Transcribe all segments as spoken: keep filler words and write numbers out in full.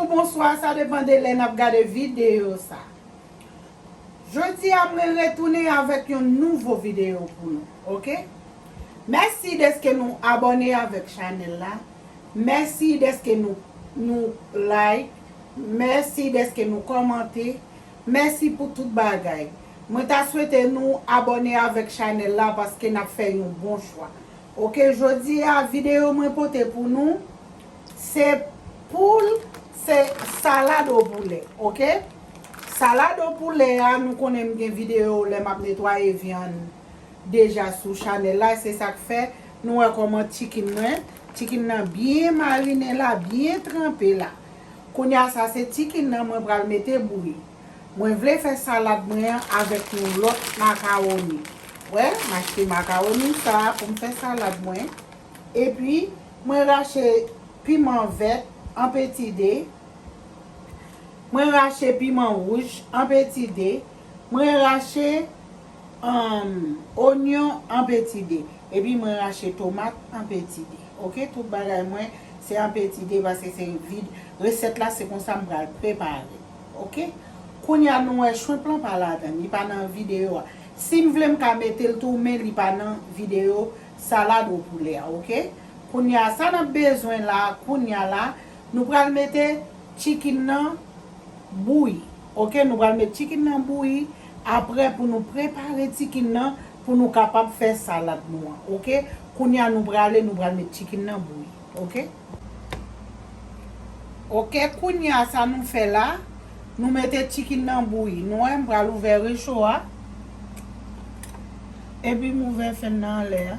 Bonswa, sa depann de lè n ap gade videyo sa. Jodi a, mwen retounen avèk yon nouvo videyo pou nou, oke? Mèsi dèske nou abòne avèk chanèl la. Mèsi dèske nou, nou like. Mèsi dèske nou kòmante. Mèsi pou tout bagay. Mwen ta swete nou abòne avèk chanèl la paske n ap fè yon bon chwa. Oke, jodi a, videyo mwen pote pou nou, se poul, se salad o poulè, oke? Salad o poulè a, nou konnen m gen videyo lè m ap netwaye vyann deja sou chanèl la, se sa k fè nou wè kòman chicken mwen, chicken nan byen marinen la, byen tranpe la. Kounye a sa se chicken nan mwen pral mete bouyi. Mwen vle fè salad mwen an avèk yon lòt makawoni. Wè, m achte makawoni sa pou m fè salad mwen. Epi, mwen rache piman vèt an peti de. Mwen rache piman wouj an peti de. Mwen rache, um, onyon an peti de. Epi mwen rache tomat an peti de. Oke, tout bagay mwen se an peti de paske se vid. Resèt la se konsa m pral prepare. Oke? Kounye a nou wè shrimp lan pa ladan, li pa nan videyo a. Si m vle m ka mete l tou, men li pa nan videyo salad o poulè a, oke? Kounye a sa n ap bezwen la, kounye a la, nou pral mete chicken nan bouyi. Oke, nou pral met chicken nan bouyi. Apre, pou nou prepare chicken nan, pou nou kapab fè salad nou an. Oke, kounye a nou prale, nou pral met chicken nan bouyi. Oke? Oke, kounye a sa nou fè la, nou mete chicken nan bouyi. Nou wè, m pral ouvè recho a. Epi m ouvè fèn nan anlè a.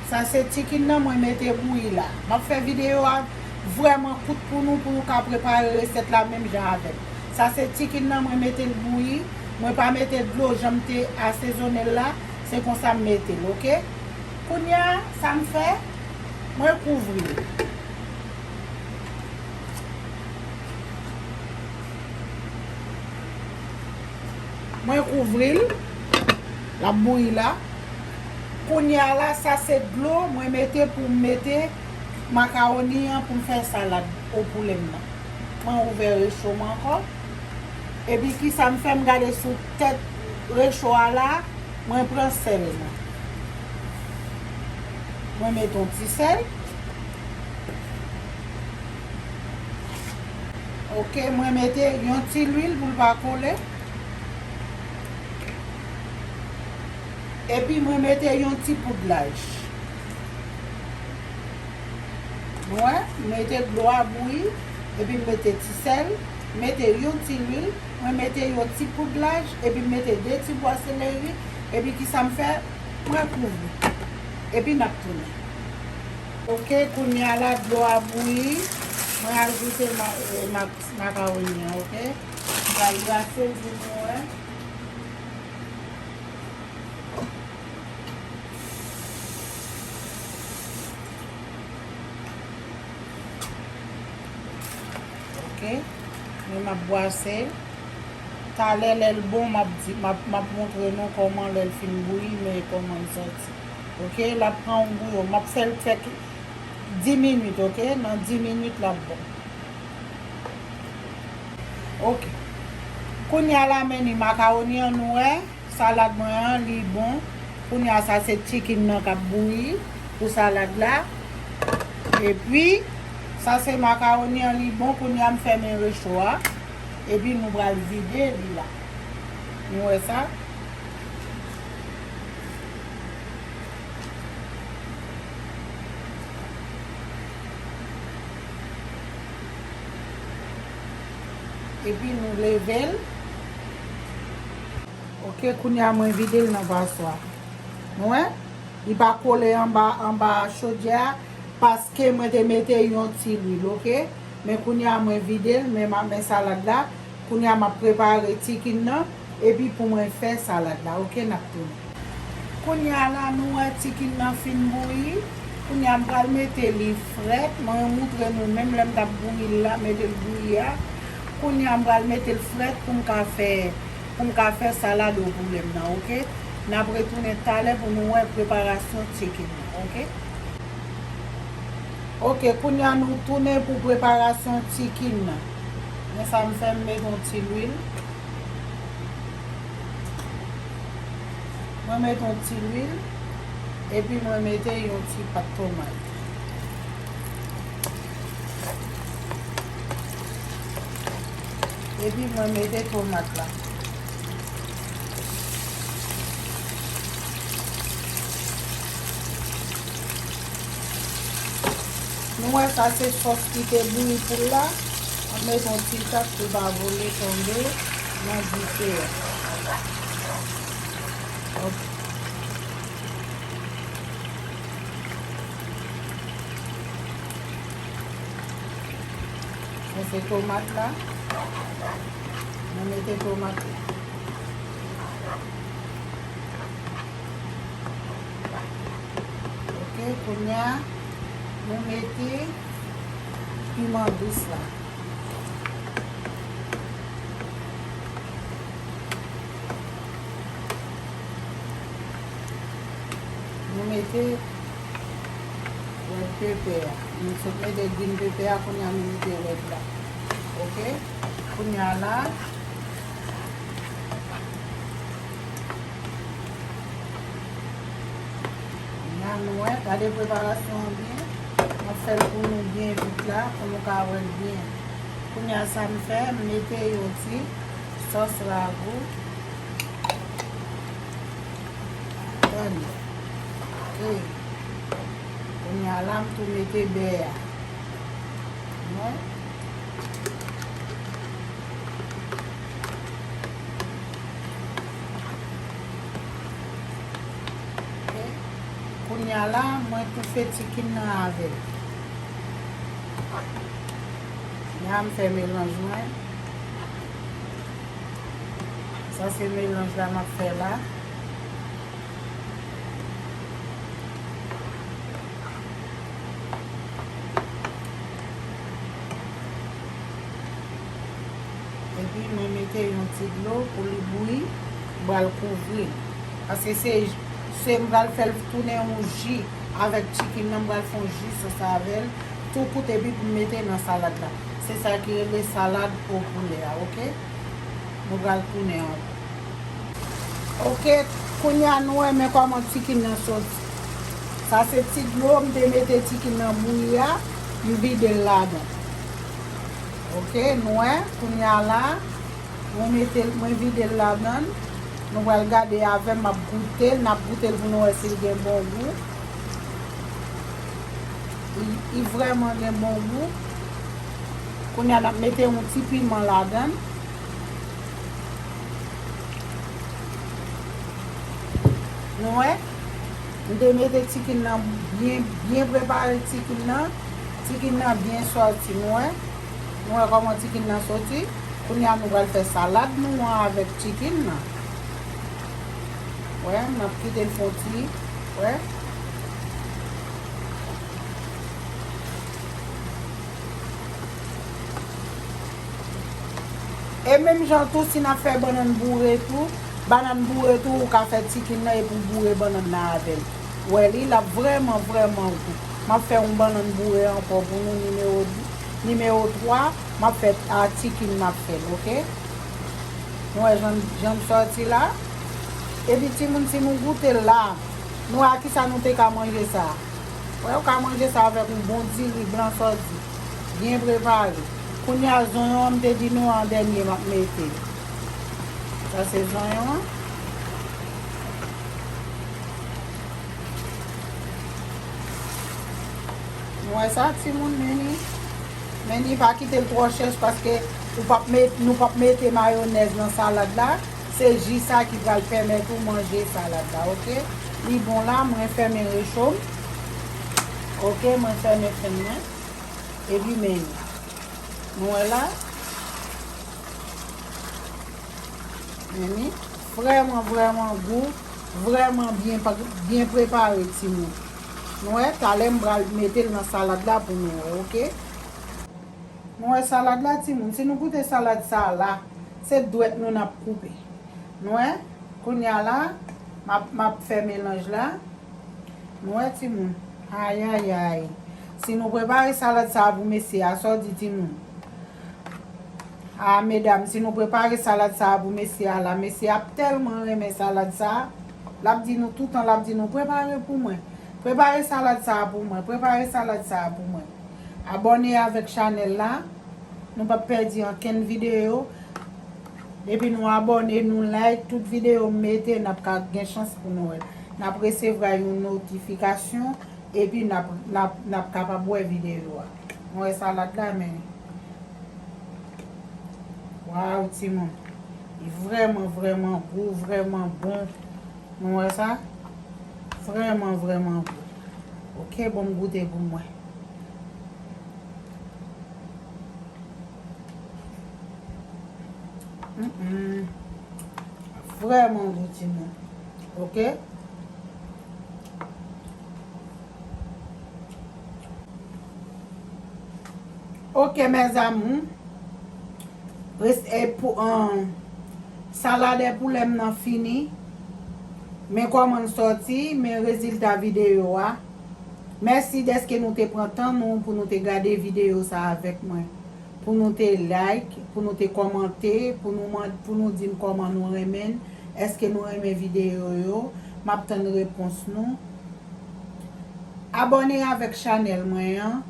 Sa se chicken nan mwen mete bouyi la. M ap fè videyo a vrèman kout pou nou, pou nou ka prepare resèt la menm jan avè m. Sa se chicken nan mwen mete l bouyi. Mwen pa mete dlo jan m te asezonnen l la. Se konsa m mete l, oke? Kounye a, sa m fè, mwen kouvri l. Mwen kouvri l. L ap bouyi la. Kounye a la, sa se dlo mwen mete pou m mete makawoni an pou m fè salad o poulè m nan. Mwen ouvè recho m ankò. Epi kisa m fè, m gade sou tèt recho a la, mwen pran sèl mwen. Mwen mete yon ti sèl. Oke, mwen mete yon ti lwil pou l pa kole. Epi mwen mete yon ti poud laj. Nou wè, m mete dlo a bouyi, epi m mete ti sèl, mete yon ti lwil, mwen mete yon ti poud laj, epi m mete de ti bwa seleri, epi kisa m fè, mwen kouvri. Epi n ap tounen. Oke, kounye a la, dlo a bouyi, mwen ajoute ma-, eh, ma-, makawoni an, oke? M pral brase l pou nou wè. Oke. Men m ap bwase. Talè, lè l bon, m ap di, m ap, m ap montre nou kòman lè l fin bouyi, men kòman l sòti. Oke, l ap pran yon bouyon. M ap fè l fè ki-, dis minit, oke? Nan dis minit, l ap bon. Oke. Kounye a la, men ni makawoni an, nou wè. Salad mwen an, li bon. Kounye a, sa se chicken nan k ap bouyi pou salad la. Epi, sa se makawoni an, li bon. Kounye a, m fèmen recho a. Epi, nou pral vide li la. Nou wè sa? Epi, nou leve l. Oke, kounye a mwen vide l nan paswa. Nou wè? Li pa kole anba, anba chodyè a, paske mwen te mete yon ti lwil, oke? Men kounye a mwen vide l, men m ap, men salad la. Kounye a m ap prepare chicken nan, epi pou mwen fè salad la, oke? N ap tounen. Kounye a la, nou wè chicken nan fin bouyi. Kounye a m pral mete li frèt. Mwen moutre nou menm lè m t ap bouyi l la, mete l bouyi a. Kounye a m pral mete l frèt pou m ka fè, pou m ka fè salad o poulè m nan, oke? N ap retounen talè pou nou wè preparasyon chicken nan, oke? Ok, kounye a nou tounen pou preparasyon chicken nan. Men sa m fè, m met yon ti lwil. Mwen met yon ti lwil, epi mwen mete yon ti pat tomat. Epi mwen mete tomat la. Nou wè sa se sòs ki te bouyi poul la. Mwen met yon ti tak pou l pa vole tonbe nan dife a. Ok. Sa se tomat la. Mwen mete tomat la. Ok, kounye a, nou mete piman dous la. Nou mete red pepper a. Nou sot mete green pepper a, kounye a nou mete red la. Ok? Kounye a la, Kounye a nou wè, gade preparasyon an byen. M ap fè l pou nou byen vit la, pou nou ka wè l byen. Kounye a sa m fè, m mete yon ti sòs ragou. Tann. Ok. Kounye a la, m tou mete bè a. Nou wè? Ok. Kounye a la, mwen toufe chicken nan avè l. Kounye a m fè melanj mwen. Sa se melanj la m ap fè la. Epi mwen mete yon ti dlo pou li bouyi, m pral kouvri l. Paske se, se m pral fè l tounen yon ji avèk chicken nan, m pral fè yon ji sòs avè l, tou kout epi pou m mete nan salad la. Se sa ki rele salad o poulè a, ok? Nou pral tounen ankò. Ok, kounye a nou wè men kòman chicken nan soti. Sa se ti dlo, m te mete chicken nan bouyi a, m vide l ladan. Ok, nou wè, kounye a la, mwen mete l, mwen vide l ladan. Nou pral gade avè m, m ap goute l, n ap goute l pou nou wè si l gen bon gou. Li, li vrèman gen bon gou. Kounye a n ap mete yon ti piman ladan. Nou wè? M te mete chicken nan byen, byen prepare chicken nan. Chicken nan byen sòti, nou wè? Nou wè kòman chicken nan soti? Kounye a nou pral fè salad nou an avèk chicken nan. Wè, m ap kite l fè yon ti, wè. E menm jan tou, si n ap fè bannann boure tou, bannann boure tou, ou ka fè chicken nan epi w boure bannann nan avè l. Ou wè li, l ap vrèman, vrèman gou. M ap fè yon bannann boure ankò pou nou, nimewo, nimewo twa, m ap fè a chicken m ap fè l, ok? Nou wè jan, jan l sòti la? Epi timoun, si nou goute l la, nou wè a kisa nou te ka manje sa? Wè, ou ka manje sa avèk yon bon diri blan sòdi, byen prepare. Kounye a, zonyon an, m te di nou an dènye, m ap mete. Sa se zonyon an. Nou wè sa, timoun, men ni, men ni pa kite l twò chèch paske ou p ap met, nou p ap mete mayonèz nan salad la. Se ji sa ki pral pèmèt ou manje salad la, ok? Li bon la, mwen fèmen recho m. Ok, mwen fèmen fen mwen. Epi men ni. Nou wè la? Men ni. Vrèman, vrèman gou. Vrèman byen pa-, byen prepare, timoun. Nou wè, talè m pral mete l nan salad la pou nou wè, ok? Nou wè salad la, timoun. Si nou goute salad sa a la, se dwèt nou n ap koupe. Nou wè, kounye a la, m ap, m ap fè melanj la. Nou wè, timoun. Ayayay. Si nou prepare salad sa a pou mesye a, sa w di timoun? A, medam, si nou prepare salad sa a pou mesye a la, mesye a ap tèlman renmen salad sa a, l ap di nou toutan, l ap di nou, "Prepare pou mwen. Prepare salad sa a pou mwen. Prepare salad sa a pou mwen." Abòne avèk chanèl la. Nou p ap pèdi ankenn videyo. Depi nou abòne, nou like, tout videyo m mete, n ap ka gen chans pou nou wè l. N ap resevwa yon notifikasyon, epi n ap, n ap, n ap kapab wè videyo a. Nou wè salad la, men. Waw, timoun. Li vrèman, vrèman gou, vrèman bon. Nou wè sa? Vrèman, vrèman gou. Ok, bon, m goute pou mwen. Mm, mm. Vrèman gou, timoun. Ok? Ok, mes amours. Res-, e pou, an, salad e poulè m nan fini. Men kòman l sòti, men rezilta videyo a. Mèsi dèske nou te pran tan nou pou nou te gade videyo sa avèk mwen. Pou nou te like, pou nou te kòmante, pou nou man-, pou nou di m kòman nou renmen l, èske nou renmen videyo yo, m ap tann repons nou. Abòne avèk chanèl mwen an.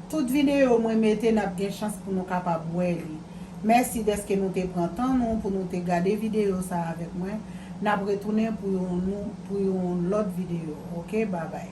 Tout videyo mwen mete, n ap gen chans pou nou kapab wè li. Mèsi dèske nou te pran tan nou pou nou te gade videyo sa avèk mwen. N ap retounen pou yon nou, pou yon lòt videyo. Ok, babay.